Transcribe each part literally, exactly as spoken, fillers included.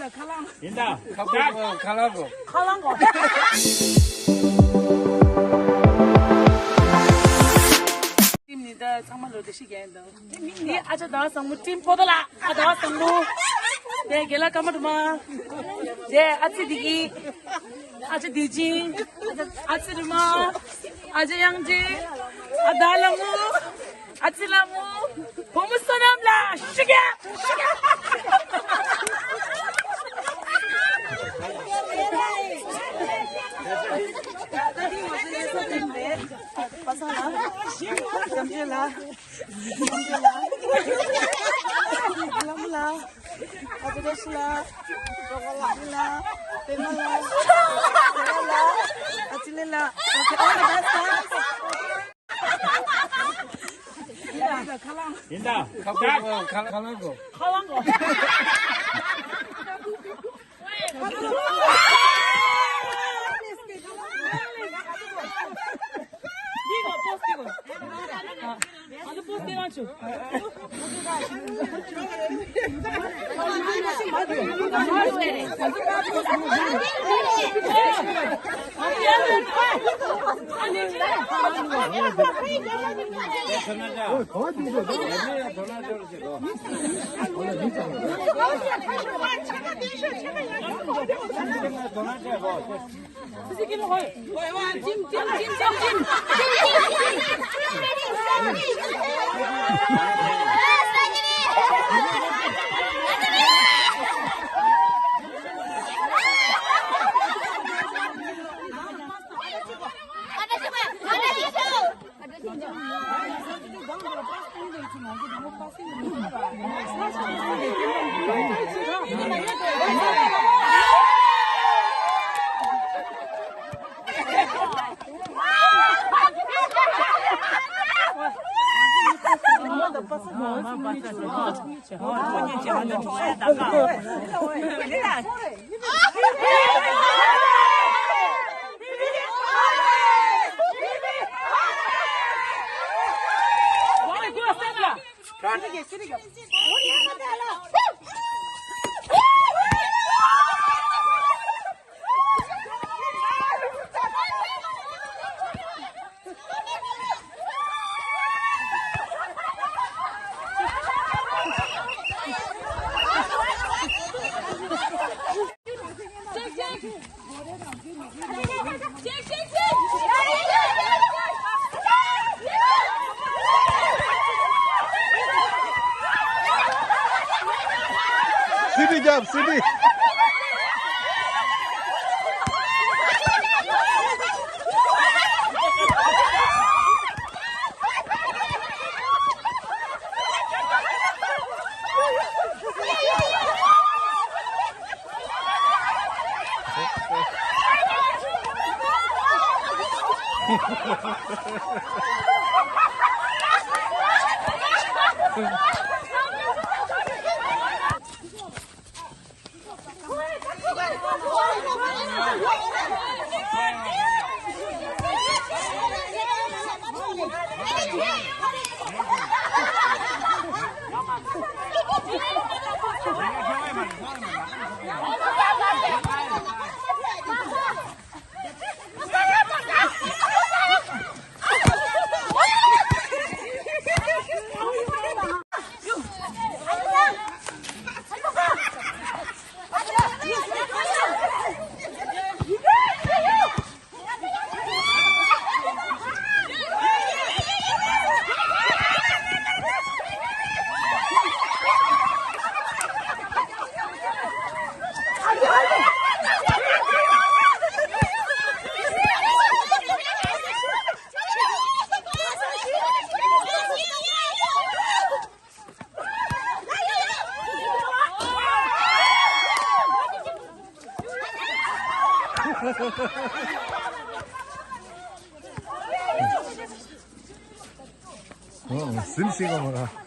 ཡིན་ད། ཁ་ཁ་ལག་གོ། ཁ་ལག་གོ། ཊིམ་ནི་ད་ཚང་མ་ལོ་དེ་ཤི་རྒྱན་དང་། ནི་ཨ་ཅག་ཟླ་བ་བཟང་པོ། ཊིམ་པོ་ཏོ་ལགས། ཨ་ཟླ་བ་བཟང་པོ། དེ་རྒན་ལགས་ཀརྨ་སྒྲོལ་མ། དེ་ཨ་ཙི་བདེ་སྐྱིད། ཨ་ཅག་བདེ་ཆེན། ཨ་ཙི་རི་མ། ཨ་ཅག་དབྱངས་ཅན། ཨ་ཟླ་ལྷ་མོ། ཨ་ཙི་ལྷ་མོ། བུ་མོ་བསོད་ནམས་ལགས། ཤི་རྒྱན། ཤི་རྒྱན། པ་སངས་ལགས། བྱམས་ཆེན་ལགས། བྱམས་ཆེན་ལགས། ལྷ་མོ་ལགས། ཨ་ཅག་བཀྲ་ཤིས་ལགས། ལགས། པད་མ་ལགས། ཨ་ཙི་ལགས། Okay, all the best, guys. ཡིན་ད། ཁ་ཁ་ཁ་ལག་གོ། ཁ་ལག་གོ། སི་ཌི་རྒྱབ། སི་ཌི། ཟིམ་ཤེས་ག་མ་ར།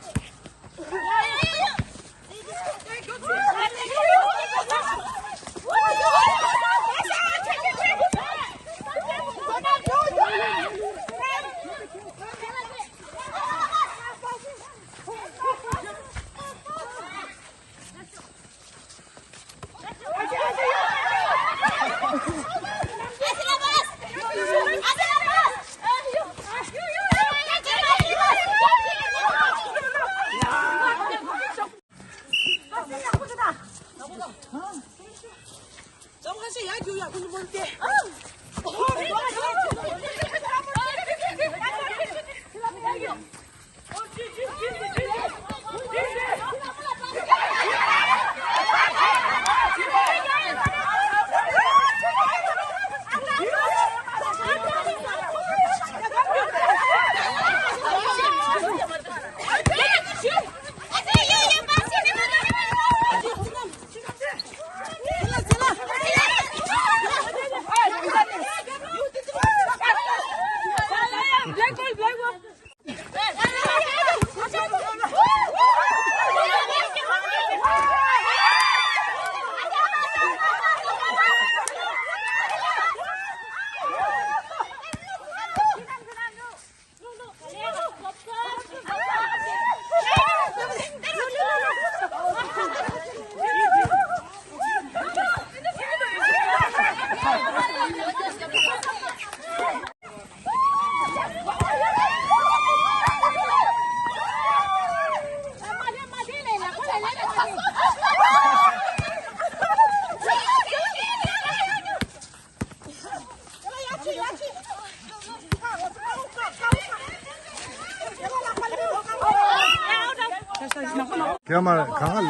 ཀྱེ་མ་གང་ལ།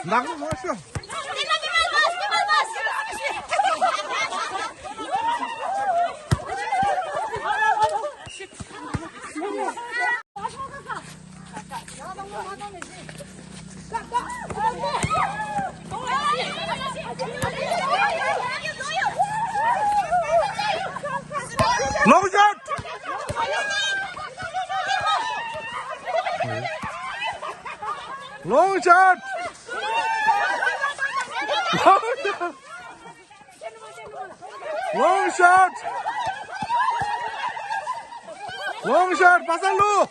ནག་མོ་ཤོ། Long shot! Long shot! Long shot! Long shot! Long shot! Pass-a lu!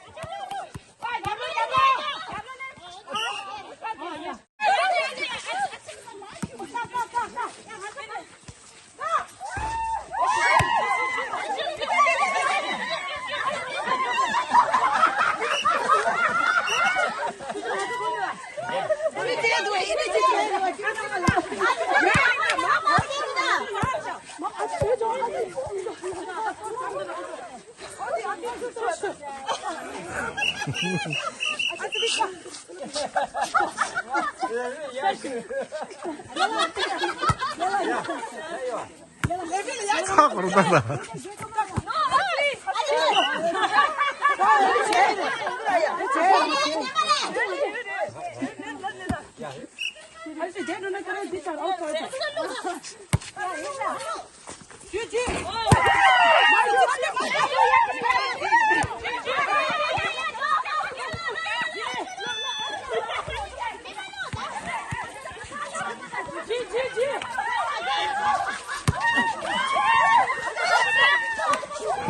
ཚ་བར་པ་ལ།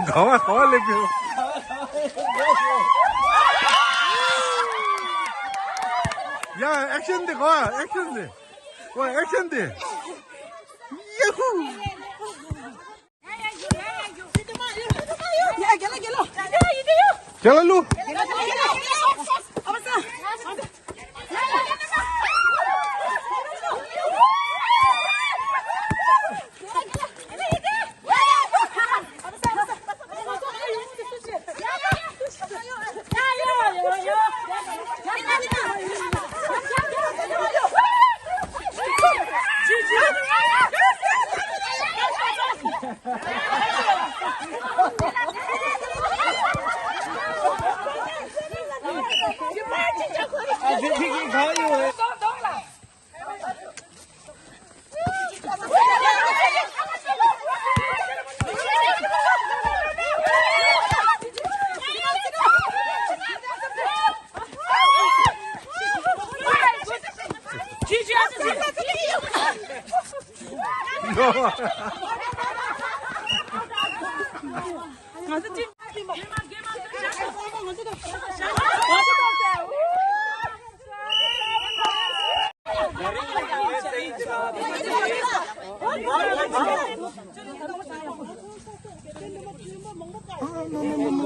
ག་བ་ག་བ་ལེགས་ཡོད། ཡ་ཨེག་ཤན་དེ་ག་བ་ཨེག་ཤན་དེ། ཝ་ཨེག་ཤན་དེ། ཡ་ཧུ། རྒྱལ་ལ་རྒྱལ་ལ། རྒྱལ་ལ་ལུ། རྒྱལ་ལ་རྒྱལ་ལ། ཨ་མ་ས།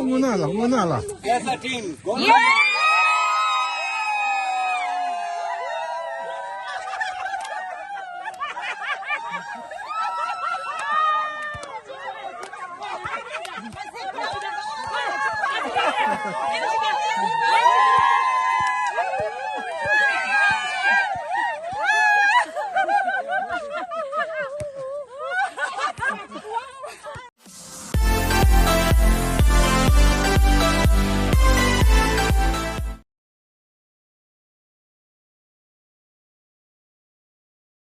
དངོས་གནས་ལ། དངོས་གནས་ལ། Yes, sir, team. Go.